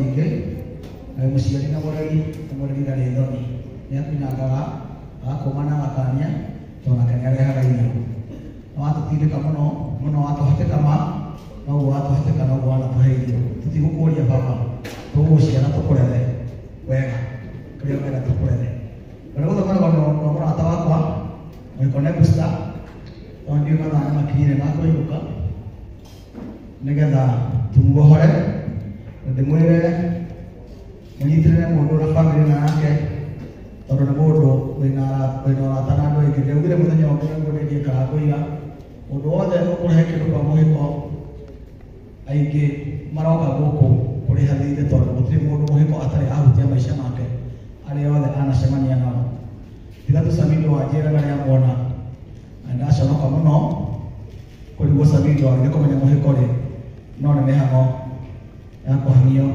nyingĩ na mũciari na mũreri na mũreri ndarĩ thoni nĩ akunyangaga agakũma na agakania tondũ nake nĩ arehaga irio na watũtindĩka mũno mũno watũhatĩka ma noguo watũhatĩka noguo wanatũhe irio tũtigũkũria baba tũgũgũciara tũkũrere wega kũrĩa wega tũkũrere na gũthoma rũgano rwa mũrata wakwa Mũhĩko Nebusta tondũ ndiũĩ mathaa nĩ makinyire ma kũinũka nĩgetha tumuohore na ndĩmwĩre mũnyitĩrĩre mũndũ na bamĩrĩ ĩno yake tondũ nĩ mũndũ wĩna ũrata na andũ aingĩ. Ndaugire mũthenya ũngĩ nĩguo ndĩthiĩ Karangũira mũndũ wothe ũkũrehe kĩndũ kwa Mũhĩko aingĩ maroka gũkũ kũrĩha thirĩ tondũ gũtirĩ mũndũ Mũhĩko atarĩ ahutia maica make arĩa othe anacemania nao. Tiga tu Samido wanjĩraga rĩa muona na ndaconoka mũno kũrigwo Samido agĩthiĩ kũmenya Mũhĩko rĩ no nĩ mĩhang'o ya kũhang'io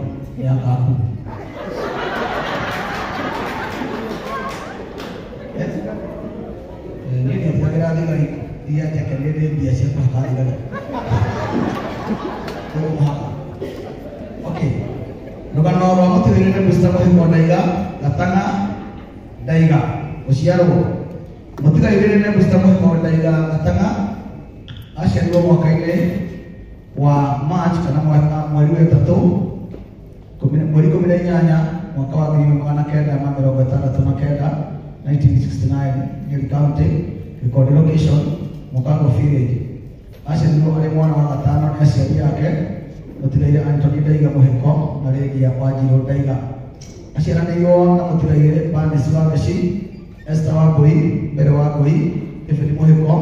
ya kaku. Niĩ ndiatigagĩra thigari iria njake nĩ ndĩ mbia cia kũhaka thigari koguo mũhaka. Okay, rũgano rwa mũtũrĩre nĩ Mr. Mũhĩko Ndaiga Gatang'a Ndaiga gũciarwo. Mũtigairĩ nĩ Mr. Mũhĩko Ndaiga Gatang'a aciarirwo mwaka-inĩ wa March kana mweri wa ĩtatũ mweri 18 mwaka wa 1969 1969 Nyeri County, Gĩkondi location, Mũkango village. Aciarirwo arĩ mwana wa gatano nĩ aciari ake mũtigairĩ Anthony Ndaiga Mũhĩko na Lydia Wanjirũ Ndaiga. Aciaranĩirwo na mũtigairĩ Bernice Wangeci, Esther Wangũi, Mbere Wangũi, David Mũhĩko,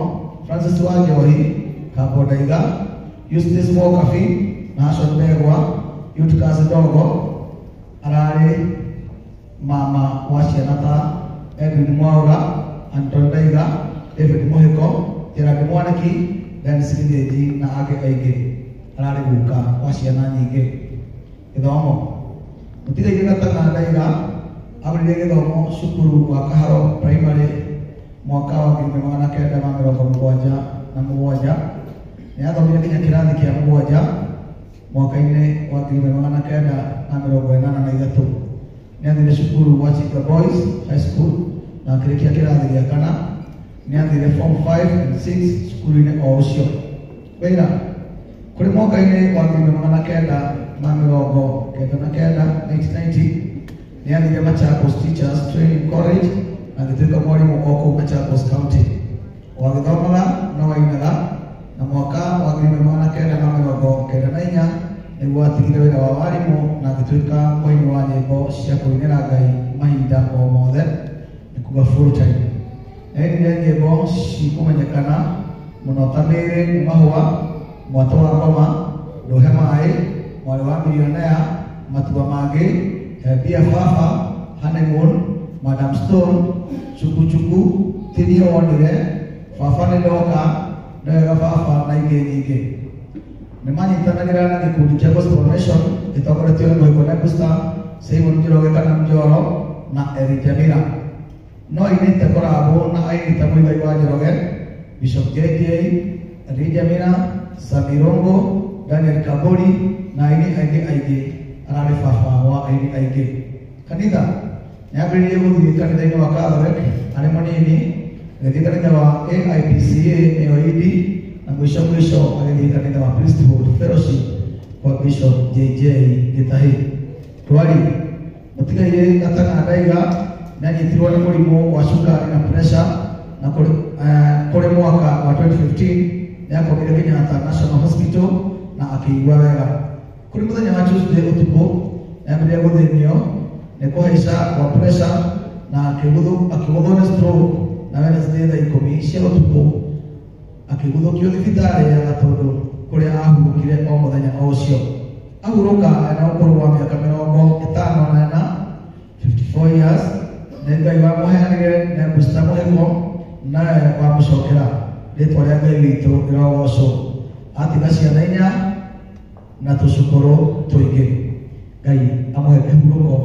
Francis Wanjohi, Kambo Ndaiga, Eustace Mwokabi na Hashon Ndegwa, Eutychus Ndogo. Ararĩ mama wa ciana ta Edwin Mwaura, Anton Ndaiga, David Mũhĩko, Gerald Mwaniki, Dennis Gĩthĩnji na angĩ aingĩ. Ararĩ guka wa ciana nyingĩ. Gĩthomo. Mũtigairĩ Gatang'a Ndaiga ambĩrĩirie gĩthomo cukuru wa Kaharo Primary mwaka wa 1977. Nĩ athomire nginya kĩrathi kĩa mũgwanja mwaka-inĩ wa 1983. Nĩ athire cukuru wa Chiga Boys High School na akĩrĩkia kĩrathi gĩa kana. Nĩ athire form 5 and 6 cukuru-inĩ o ũcio. Wĩra kũrĩ mwaka-inĩ wa 1999 1990 nĩ athire Machakos Teachers Training College na agĩtuĩka mwarimũ o kũu Machakos County. O agĩthomaga no ainaga na mwaka wa 1994 nĩguo atigire wĩra wa warimũ na agĩtuĩka mũini wa nyĩmbo cia kũinĩra Ngai mahinda o mothe, nĩ kuga full time. Nĩainire nyĩmbo cikũmenyekana mũno ta Mĩĩrĩ nĩ Mahũa, Mwatũ wa Ngoma, Ndũhe Maĩ, Mwarĩ wa Milionea, Matua Mangĩ, He Mbia Baba, Honeymoon, Madam Stone, Chukuchuku, Tinie Wonire, Baba Nĩ Ndoka, Nĩ Wega Baba na ingĩ nyingĩ. Nĩ manyitanagĩra na gĩkundi kĩa Gospel Nation gĩtongoretio nĩ Mũhĩko Nebusta, Simon Njoroge kana Njoro na Eri Jamila. No ainĩte korabo na aini ta Mũigai wa Njoroge, Bishop JJ, Eri Jamila, Samirongo, Daniel Kabori na aini aingĩ aingĩ. Ararĩ baba wa aini aingĩ. Kanitha nĩ ambĩrĩirie gũthiĩ kanitha-inĩ wa Catholic arĩ mũnini, agĩthiĩ kanitha wa AIPCA nĩyo ED na mũico mũico agĩthiĩ kanitha wa Priesthood Fellowship kwa Bishop JJ Gĩtahi. Ndwari mũtigairĩ Gatang'a Ndaiga nĩ anyitirwo nĩ mũrimũ wa cukari na pressure na kũrĩ mwaka wa 2015 nĩ akomire Kenyatta National Hospital na akĩigua wega. Kũrĩ mũthenya wa Tuesday ũtukũ nĩ ambĩrĩria gũthĩnio nĩ kũhaica kwa pressure na akĩgũthwo nĩ stroke na Wednesday thaa 10 cia ũtukũ akĩguthũkio thibitarĩ ya Gatũndũ kũrĩa ahurũkire o mũthenya o ũcio. Ahurũka ena ũkũrũ wa mĩaka 54, 54 years. Nĩ Ngai wamũheanire Nebusta Mũhĩko nawe wamũcokera. Rĩtwa rĩa Ngai witũ rĩrogocwo. Atiga ciana inya na tũcũkũrũ tũingĩ. Ngai amũhe kĩhurũko